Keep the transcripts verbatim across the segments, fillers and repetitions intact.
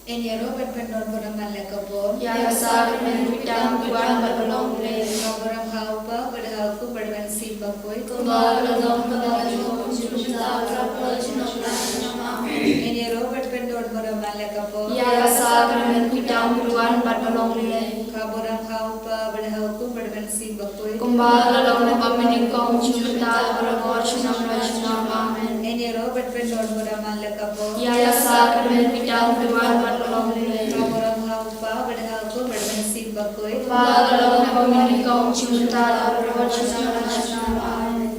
Ngin ïaroh ban pyndonkam ïa ka por. Ïa ka sakramen pyndonkam bad pynlong Blei. Ka burom ha u Kpa bad ha u Khun bad ha u Mynsiem Bakhuid. Kumba ka long ha kaba mynta bad ha ka por junom la junom. Amen. Ngin ïaroh ban pyndonkam ïa ka por. Ïa ka sakramen pyndonkam bad pynlong Blei. Ka burom ha u Kpa bad ha u Khun bad ha u Mynsiem Bakhuid. Kumba ka long ha kaba mynnyngkong junom la junom. Amen. Ngin ïaroh ban pyndonkam ïa ka por. Ïa ka sakramen pyndonkam bad pynlong Blei. Ka burom ha u Kpa bad ha u Khun bad ha u Mynsiem Bakhuid. Kumba ka long ha kaba mynnyngkong junom la junom. Amen.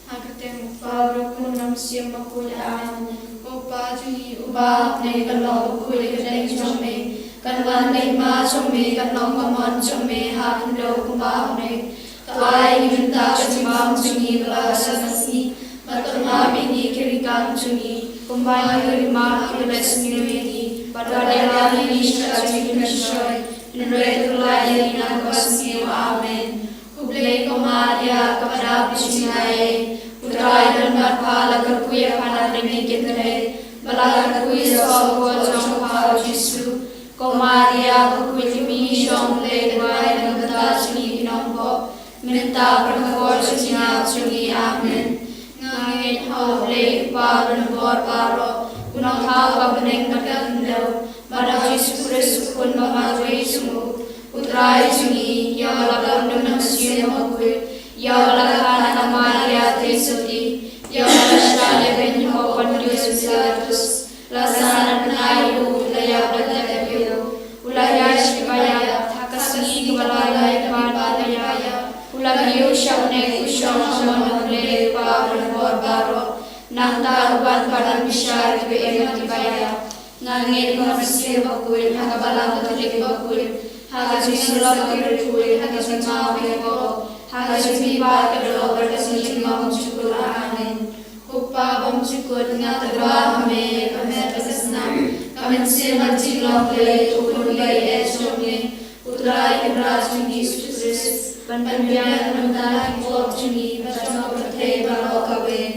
Ha ka kyrteng u Kpa bad u Khun bad u Mynsiem Bakhuid. Amen. Ko Kpa jong ngi uba ha bneng, kan long bakhuid ka kyrteng jong me. Kan wan ka hima jong me, kan long ka mon jong me ha khyndew kumba ha bneng. To ai ïa ngi mynta ka jingbam jong ngi kaba shisha ka sngi. Bad to map ïa ngi ki ryngkang jong ngi, kumba ngi ruh ngi map ïa kiba leh sniew ïa ngi. Bad wat leh ïa ngi sha ka jingpynshoi, hynrei to pynlait ïa ngi na kaba sniew. Amen. Khublei ko Maria, kaba dap da ka jingaiei, u Trai u don bad pha. La kyrkhu ïa pha na bneng ki kynthei, bad la kyrkhu ïa u soh jong pha u Jisu. Ko Maria bakhuid, ïa me ngi shong ban leit duwai na ka bynta jong ngi ki nongpop, mynta bad ha ka por jingïap jong ngi. Amen. Nga ngeit ha U Blei U Kpa uba don bor baroh, U Nongthaw ka bneng bad ka khyndew, bad ha U Jisu Khrist U Khun ba marwei jong u, U Trai jong ngi, ïa uba la pynlong da U Mynsiem Bakhuid, ïa uba la kha na ka Maria Theisotti, ïa uba la shah lehbeiñ ha u Pontius Pilatus, la sah na bnai u, la ïap, la tep ïa u, u la ïaid sha ki baïap, ha ka sngi kaba lai bad ki baïap u la kiew sha bneng, u shong ha mon U Blei U Kpa uba don bor baroh. Nangta u wan ban pynbishar ïa kiba im bad kiba ïap. Nga ngeit ha U Mynsiem Bakhuid, ha ka Balang Katholik bakhuid, ha ka jingïasyllok ki riewkhuid, ha ka jingmap ïa ki pop, ha ka jingmihpat ka doh bad ka jingjynjar jingmut. Amen. Ko Kpa bymjukut, nga tyrwa ha me ïa ka met bad ka snam, ka mynsiem bad ka jinglong Blei, U Khun baieit jong me, U Trai Kynrad jong ngi U Jisu Khrist, ban pynbiang na ka bynta ki pop jong ngi bad jong ka pyrthei baroh kawei.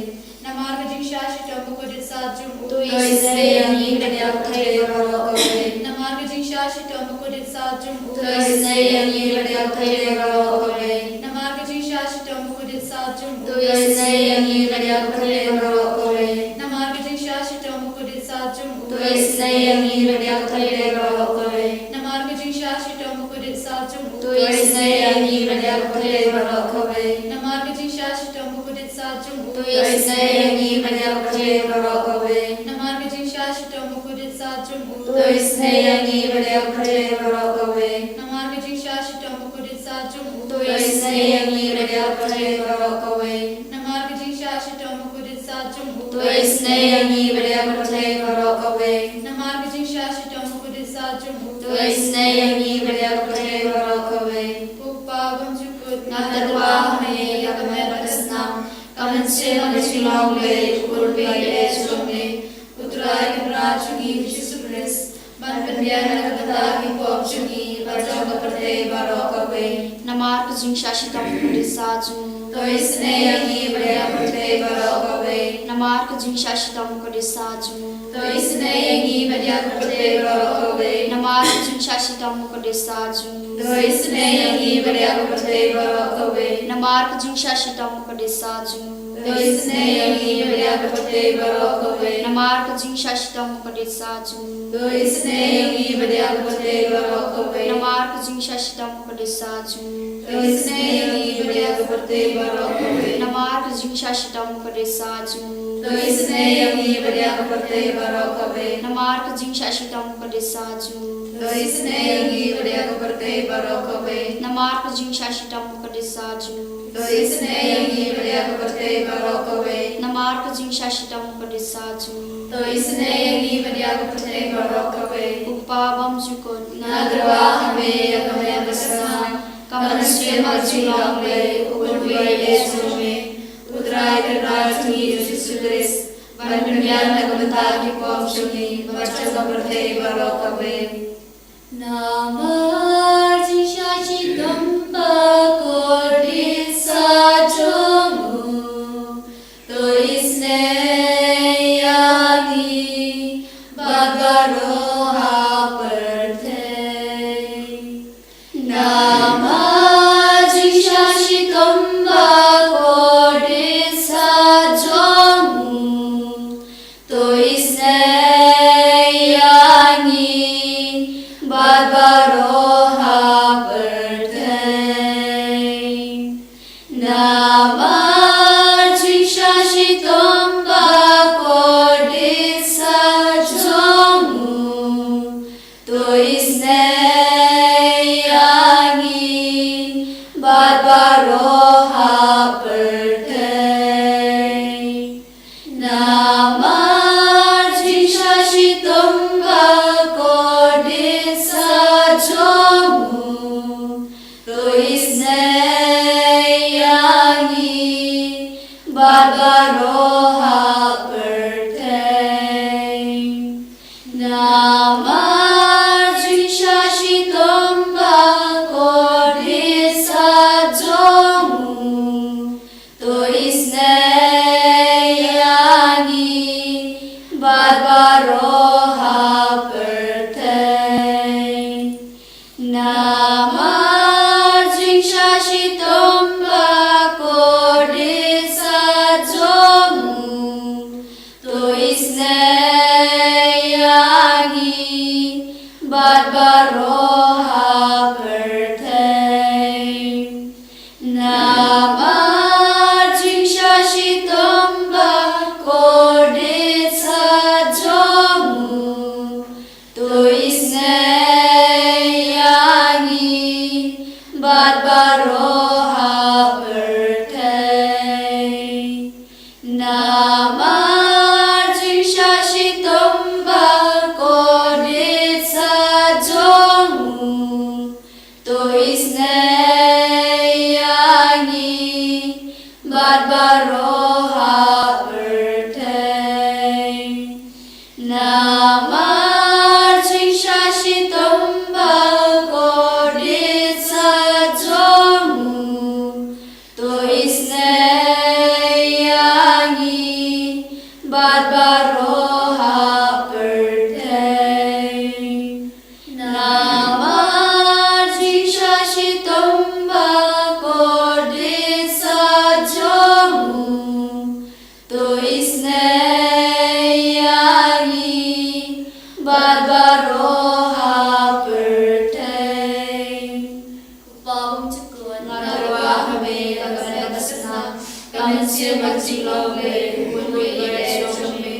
Namar ka jingshah shitom bakhuid sat jong u, to isynei ïa ngi bad ïa ka pyrthei baroh kawei. Namar ka jingshah shitom bakhuid sat jong u, to isynei ïa ngi bad ïa ka pyrthei baroh kawei. Namar ka jingshah shitom bakhuid sat jong u, to isynei ïa ngi bad ïa ka pyrthei baroh kawei. Namar ka jingshah shitom bakhuid sat jong u, to isynei ïa ngi bad ïa ka pyrthei baroh kawei. Namar ka jingshah shitom bakhuid sat jong u, to isynei ïa ngi bad ïa ka pyrthei baroh kawei. Namar ka jingshah shitom bakhuid sat jong u, to isynei ïa ngi bad ïa ka pyrthei baroh kawei. Namar ka jingshah shitom bakhuid sat jong u, to isynei ïa ngi bad ïa ka pyrthei baroh kawei. Namar ka jingshah shitom bakhuid sat jong u, to isynei ïa ngi bad ïa ka pyrthei baroh kawei. Namar ka jingshah shitom bakhuid sat jong u, to isynei ïa ngi bad ïa ka pyrthei baroh kawei. Namar ka jingshah shitom bakhuid sat jong u, to isynei ïa ngi bad ïa ka pyrthei baroh kawei. Ko Kpa bymjukut, nga tyrwa ha me ïa ka met bad ka snam, ka mynsiem bad ka jinglong Blei, U Khun baieit jong me, U Trai Kynrad jong ngi U Jisu Khrist, ban pynbiang na ka bynta ki pop jong ngi bad jong ka pyrthei baroh kawei. Namar ka jingshah shitom bakhuid sat jong u, to isynei ïa ngi bad ïa ka pyrthei baroh kawei. Namar ka jingshah shitom bakhuid sat jong u, to isynei ïa ngi bad ïa ka pyrthei baroh kawei. Namar ka jingshah shitom bakhuid sat jong u, to isynei ïa ngi bad ïa ka pyrthei baroh kawei. Namar ka jingshah shitom bakhuid sat jong u, to isynei ïa ngi bad ïa ka pyrthei baroh kawei. Namar ka jingshah shitom bakhuid sat jong u, to isynei ïa ngi bad ïa ka pyrthei baroh kawei. Namar ka jingshah shitom bakhuid sat jong u, to isynei ïa ngi bad ïa ka pyrthei baroh kawei. Namar ka jingshah shitom bakhuid sat jong u, to isynei ïa ngi bad ïa ka pyrthei baroh kawei. Namar ka jingshah shitom bakhuid sat jong u, to isynei ïa ngi bad ïa ka pyrthei baroh kawei. Namar ka jingshah shitom bakhuid sat jong u, to isynei ïa ngi bad ïa ka pyrthei baroh kawei. Namar ka jingshah shitom bakhuid sat jong u, to isynei ïa ngi bad ïa ka pyrthei baroh kawei. Ko Kpa bymjukut, nga tyrwa ha me ïa ka met bad ka snam, ka mynsiem bad ka jinglong Blei, U Khun baieit jong me, U Trai Kynrad jong ngi U Jisu Khrist, ban pynbiang na ka bynta ki pop jong ngi bad jong ka pyrthei baroh kawei. Namar ka jingshah shitom bakhuid sat jong u, to isynei ïa ngi bad baroh Namar jingshah shitom bakordit sah jong u, to isynei ïa ngi bad baroh ha pyrthei. Namar jingshah shitom bakordit sah jong u, to isynei ïa ngi bad baroh ha pyrthei. Namar jingshah shitom bakordit sah jong u, to isynei ïa ngi bad baroh ha pyrthei. Namar jingshah shitom bakordit sah jong u, to isynei ïa ngi bad baroh ha pyrthei. Namar jingshah shitom bakordit sah jong u, to isynei ïa ngi bad baroh ha pyrthei. Namar jingshah shitom bakordit sah jong u, to isynei ïa ngi bad baroh ha pyrthei. Namar jingshah shitom bakordit sah jong u, to isynei ïa ngi bad baroh ha pyrthei. Namar jingshah shitom bakordit sah jong u, to isynei ïa ngi bad baroh ha pyrthei. Namar jingshah shitom bakordit sah jong u, to isynei ïa ngi bad baroh ha pyrthei. Kpa bymjukut, nga dawa ha me ïa ka bynta basna, ka mynsiem bad jinglong Blei, u Blei jong me,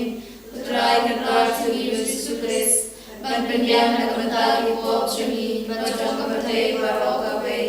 u Trai Kynrad jong ngi Jisu Khrist, ban pynbiang na ka bynta ki pop jong ngi bad jong ka pyrthei baroh kawei.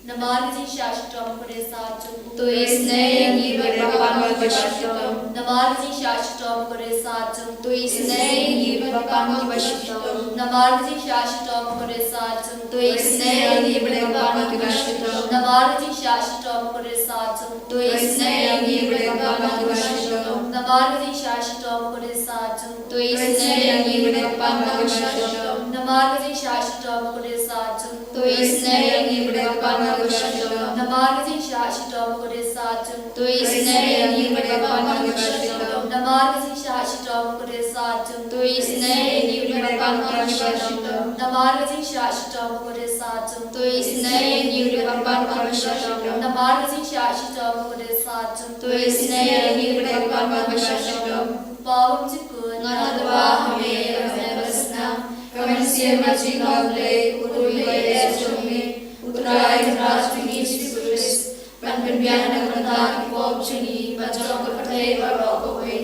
Namar ka jingshah shitom bakordit sah jong u, to isynei ïa ngi bad ïa ka bynta bashitom. Namar ka jingshah shitom bakordit sah jong u, to isynei ïa ngi bad ïa ka bynta bashitom. Namar ka jingshah shitom bakordit sah jong u, to isynei ïa ngi bad ïa ka bynta bashitom. Namar ka jingshah shitom bakordit sah jong u, to isynei ïa ngi bad ïa ka bynta bashitom. Namar ka jingshah shitom bakordit sah jong u, to isynei ïa ngi bad ïa ka bynta bashitom. Namar ka jingshah shitom bakordit sah jong u, to isynei ïa ngi bad ïa ka bynta bashitom. Namar ka jingshah shitom bakordit sah jong u, to isynei ïa ngi bad ïa ka bynta bashitom. Namar ka jingshah shitom bakordit sah jong u, to isynei ïa ngi bad ïa ka bynta bashitom. Namar ka jingshah shitom bakordit sah jong u, to isynei ïa ngi bad ïa ka bynta bashitom. Namar ka jingshah shitom bakordit sah jong u, to isynei ïa ngi bad ïa ka bynta bashitom. Kpa bymjukut, nga dawa ha me ïa ka bynta basna, ka mynsiem bad jinglong Blei, u Blei jong me, u Trai Kynrad jong ngi Jisu Khrist, ban pynbiang na ka bynta ki pop jong ngi bad jong ka pyrthei baroh kawei.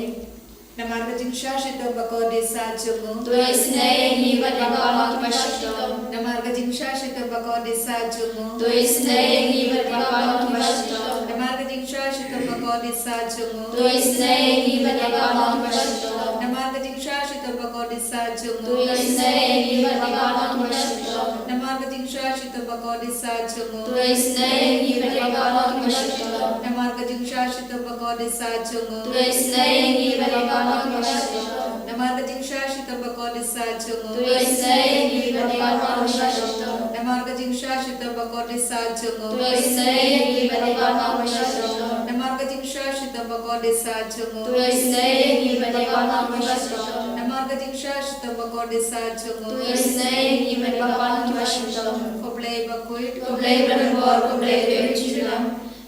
Namar ka jingshah shitom bakordit sah jong u, to isynei ïa ngi bad ïa ka bynta bashitom. Namar ka jingshah shitom bakordit sah jong u, to isynei ïa ngi bad ïa ka bynta bashitom. Namar ka jingshah shitom bakordit sah jong u, to isynei ïa ngi bad ïa ka bynta bashitom. Namar ka jingshah shitom bakordit sah jong u, to isynei ïa ngi bad ïa ka bynta bashitom. Namar ka jingshah shitom bakordit sah jong u, to isynei ïa ngi bad ïa ka bynta bashitom. Namar ka jingshah shitom bakordit sah jong u, to isynei ïa ngi bad ïa ka bynta bashitom. Namar ka jingshah shitom bakordit sah jong u, to isynei ïa ngi bad ïa ka bynta bashitom. Namar ka jingshah shitom bakordit sah jong u, to isynei ïa ngi bad ïa ka bynta bashitom. Namar ka jingshah shitom bakordit sah jong u, to isynei ïa ngi bad ïa ka bynta bashitom. Namar ka jingshah shitom bakordit sah jong u, to isynei ïa ngi bad ïa ka bynta bashitom. Ko Blei Bakhuid, ko Blei ba donbor, ko Blei ba im junom,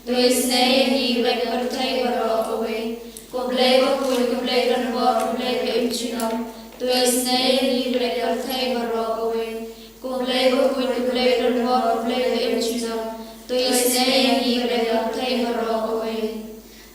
to isynei ïa ngi bad ïa ka pyrthei baroh kawei. Ko Blei bakhuid, ko Blei ba donbor, ko Blei ba im junom, to isynei ïa ngi bad ïa ka pyrthei baroh kawei. Ko Blei bakhuid, ko Blei ba donbor, ko Blei ba im junom, to isynei ïa ngi bad ïa ka pyrthei baroh kawei.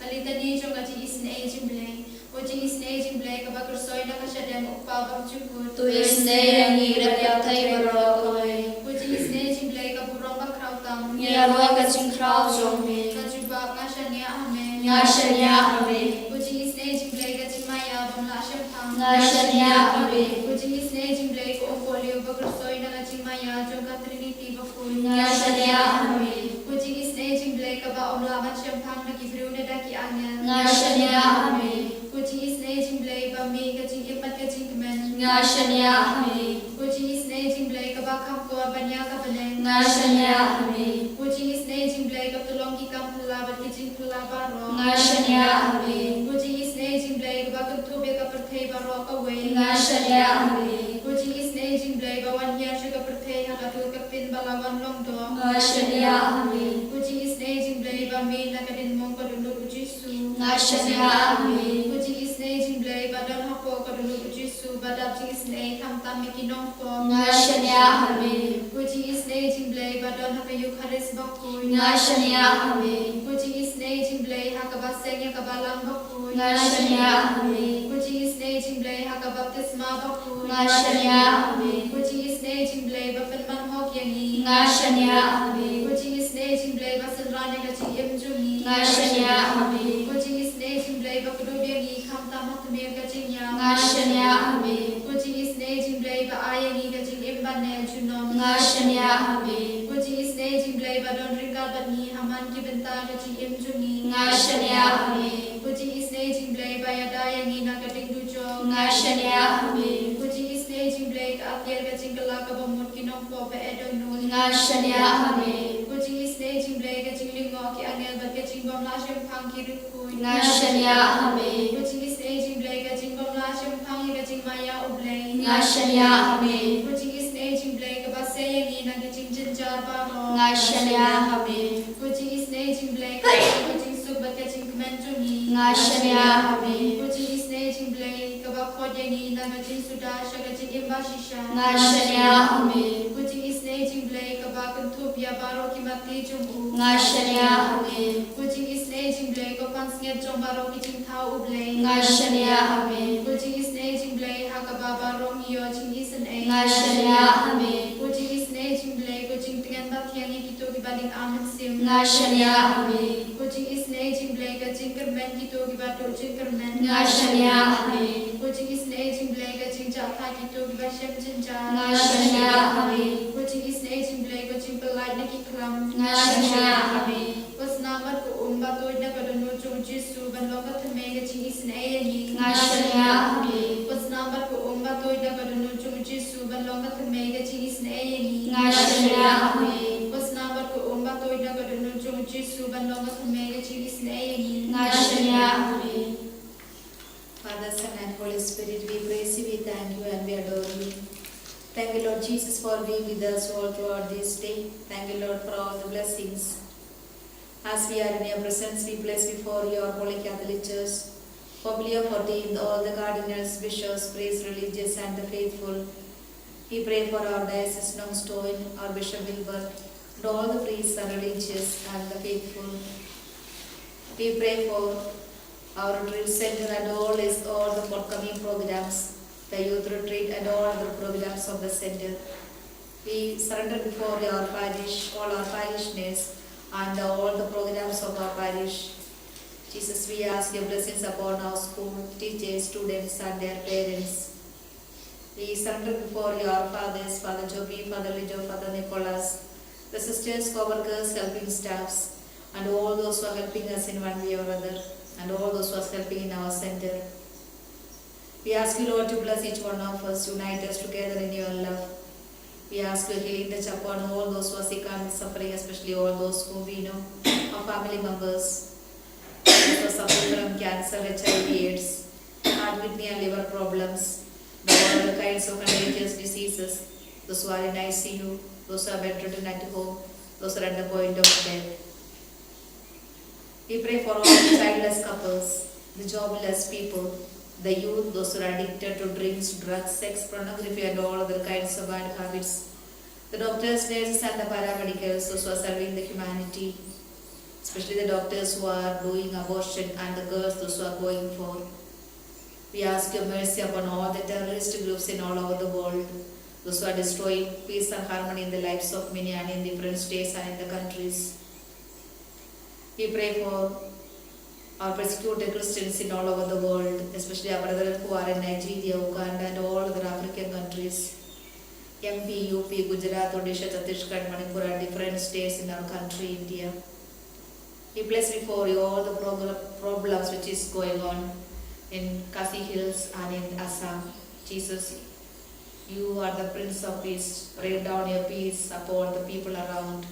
Ka litani jong ka jingisynei jong Blei. Ko jingisynei jong Blei kaba kyrsoi na ka shadem u Kpa bymjukut, to isynei ïa ngi bad ïa ka pyrthei baroh kawei. Ko jingisynei jong Blei ka burom bakhraw tam, ngi ïaroh ïa ka jingkhraw jong me. Ka jubab, nga shaniah ha me. Nga shaniah ha me. Ko jingisynei jong Blei ka jingmaïa bym lah shemphang, nga shaniah ha me. Ko jingisynei jong Blei ka umpohliew ba kyrsoi na ka jingmaïa jong ka Trinity bakhuid, nga shaniah ha me. Ko jingisynei jong Blei kaba ym lah ban shemphang na ki briew ne da ki angel, nga shaniah ha me. Ko jingisynei jong Blei ba mih ka jingim bad ka jingkmen, nga shaniah ha me. Ko jingisynei jong Blei kaba kham kor ban ïa ka bneng, nga shaniah ha me. Ko jingisynei jong Blei kaba tyllong ki kam phylla bad ki jingphylla baroh, nga shaniah ha me. Ko jingisynei jong Blei kaba kynthup ïa ka pyrthei baroh kawei, nga shaniah ha me. Ko jingisynei jong Blei ba wan hiar sha ka pyrthei ha ka dur ka pyn ba la wan long doh, nga shaniah ha me. Ko jingisynei jong Blei ba mih na ka dien mong ka dohnud u Jisu, nga shaniah ha me. Ko jingisynei jong Blei ba don hapoh ka dohnud u Jisu ba dap jingisynei khamtam ïa ki nongpop, nga shaniah ha me. Ko jingisynei jong Blei ba don ha ka Eukharist bakhuid, nga shaniah ha me. Ko jingisynei jong Blei ha kaba seng ïa ka balang bakhuid, nga shaniah ha me. Ko jingisynei jong Blei ha ka baptisma bakhuid, nga shaniah ha me. Ko jingisynei jong Blei ba pynman hok ïa ngi, nga shaniah ha me. Ko jingisynei jong Blei ba synran ïa ka jingim jong ngi, nga shaniah ha me. Ko jingisynei jong Blei ba kdup ïa ngi khamtam ha tmier ka jingïap, nga shaniah ha me. Ko jingisynei jong Blei ba ai ïa ngi ka jingim ban neh junom, nga shaniah ha me. Ko jingisynei jong Blei ba don ryngkat bad ngi ha man ki bynta ka jingim jong ngi, nga shaniah ha me. Ko jingisynei jong Blei ba ïada ïa ngi na ka ding dujok, nga shaniah ha me. Ko jingisynei jong Blei ka atiar ka jingkylla kaba mut ki nongpop ba eh dohnud, nga shaniah ha me. Ko jingisynei jong Blei ka jinglyngngoh ki angel bad ka jingbymlah shemphang ki riewkhuid, nga shaniah ha me. Ko jingisynei jong Blei ka jingbymlah shemphang ïa ka jingmaïa u Blei, nga shaniah ha me. Ko jingisynei jong Blei kaba sei ïa ngi na ki jingjynjar baroh, nga shaniah ha me. Ko jingisynei jong Blei kaba long ka jingsuk bad ka jingkmen jong ngi, nga shaniah ha me. Ko jingisynei jong Blei kaba khot ïa ngi na ka jingsuda sha ka jingim bashisha, nga shaniah ha me. Ko jingisynei jong Blei kaba kynthup ïa baroh ki matti jong u, nga shaniah ha me. Ko jingisynei jong Blei ko pansngiat jong baroh ki jingthaw u Blei, nga shaniah ha me. Ko jingisynei jong Blei ha kaba baroh ngi ïoh jingisynei, nga shaniah ha me. Ko jingisynei jong Blei ko jingtngen bathiang ïa kito kiba ling ar mynsiem, nga shaniah ha me. Ko jingisynei jong Blei ka jingkyrmen kito kiba duh jingkyrmen, nga shaniah ha me. Ko jingisynei jong Blei ka jingjahthait kito kiba shem jynjar, nga shaniah ha me. Ko jingisynei jong Blei ko jingpyllait na ki khlam, nga shaniah ha me. Ko snam bad ko um ba tuid na ka dohnud jong u Jisu ban long ka thymmei ka jingisynei ïa ngi, nga shaniah ha me. Ko snam bad ko um ba tuid na ka dohnud jong u Jisu ban long ka thymmei ka jingisynei ïa ngi, nga shaniah ha me. Ko snam bad ko um ba tuid na ka dohnud jong u Jisu ban long ka thymmei ka jingisynei ïa ngi, nga shaniah ha me. Father, Son, and Holy Spirit, we praise you, we thank you, and we adore you. Thank you, Lord Jesus, for being with us all throughout this day. Thank you, Lord, for all the blessings. As we are in your presence, we place before you our Holy Catholic Church, Pope Leo fourteenth, all the cardinals, bishops, priests, religious, and the faithful. We pray for our Diocese Nongstoin, our Bishop Wilbert, and all the priests and religious and the faithful. We pray for our retreat center and all its, all the forthcoming programs, the youth retreat and all other programs of the center. We surrender before our parish, all our parishioners, and all the programs of our parish. Jesus, we ask your blessings upon our school, teachers, students, and their parents. We surrender before you our fathers, Father Joby, Father Lijo, Father Nicholas, the sisters, co-workers, helping staffs, and all those who are helping us in one way or other, and all those who are helping in our center. We ask you, Lord, to bless each one of us, unite us together in your love. We ask your healing touch upon all those who are sick and suffering, especially all those whom we know, our family members, those who are suffering from cancer, H I V, AIDS, heart, kidney, and liver problems, the all other kinds of contagious diseases, those who are in I C U, those who are bedridden at home, those who are at the point of death. We pray for all the childless couples, the jobless people, the youth, those who are addicted to drinks, drugs, sex, pornography, and all other kinds of bad habits, the doctors, nurses, and the paramedicals, those who are serving the humanity, especially the doctors who are doing abortion and the girls, those who are going for. We ask your mercy upon all the terrorist groups in all over the world, those who are destroying peace and harmony in the lives of many and in different states and in the countries. We pray for our persecuted Christians in all over the world, especially our brethren who are in Nigeria, Uganda, and all other African countries. M P, U P, Gujarat, Odisha, Chhattisgarh, Manipur, and different states in our country, India. We place before you all the progr- problems which is going on in Khasi Hills and in Assam. Jesus, you are the Prince of Peace. Rain down your peace upon the people around.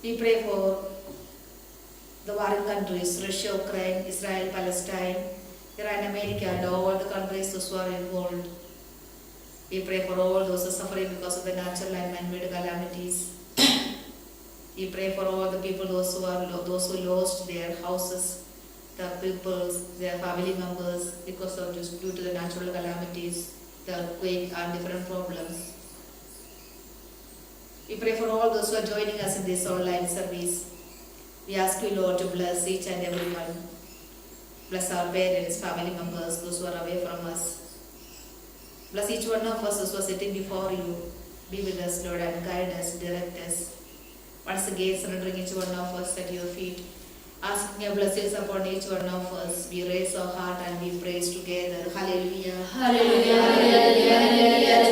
We pray for the warring countries, Russia, Ukraine, Israel, Palestine, Iran, America, and all the countries those who are involved. We pray for all those who are suffering because of the natural and man-made calamities. We pray for all the people, those who are lo- those who lost their houses, the peoples, their family members because of just due to the natural calamities, the earthquake, and different problems. We pray for all those who are joining us in this online service. We ask you, Lord, to bless each and every one. Bless our parents, family members, those who are away from us. Bless each one of us, those who are sitting before you. Be with us, Lord, and guide us, direct us. Once again, surrendering each one of us at your feet. Asking your blessings upon each one of us. We raise our heart and we praise together. Hallelujah. Hallelujah. Hallelujah.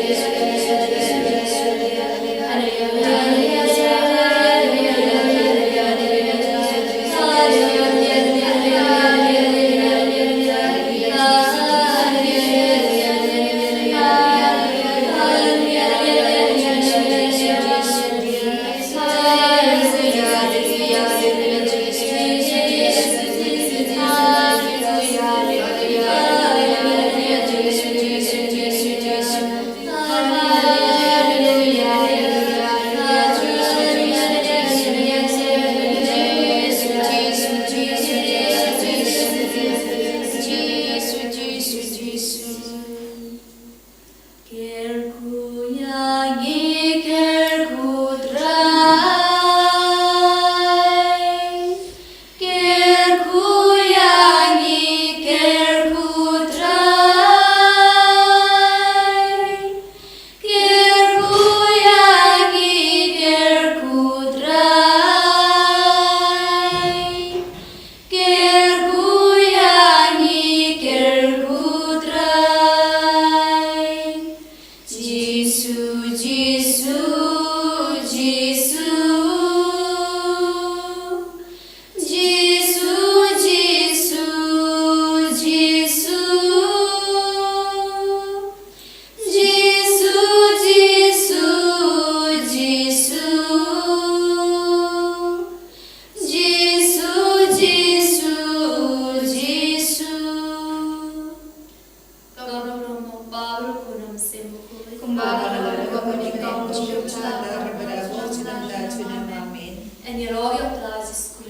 Jisu, Jisu, Jisu. Jisu, Jisu, Jisu. Jisu, Jisu, Jisu. Jisu, Jisu, Jisu. Ka burom u Kpa bad u Khun bad u Mynsiem Bakhuid. Kumba ka la dei, kumba ka la dei, kumba ka la dei. Amen. Yn ïaroh ïa u Trai Jisu.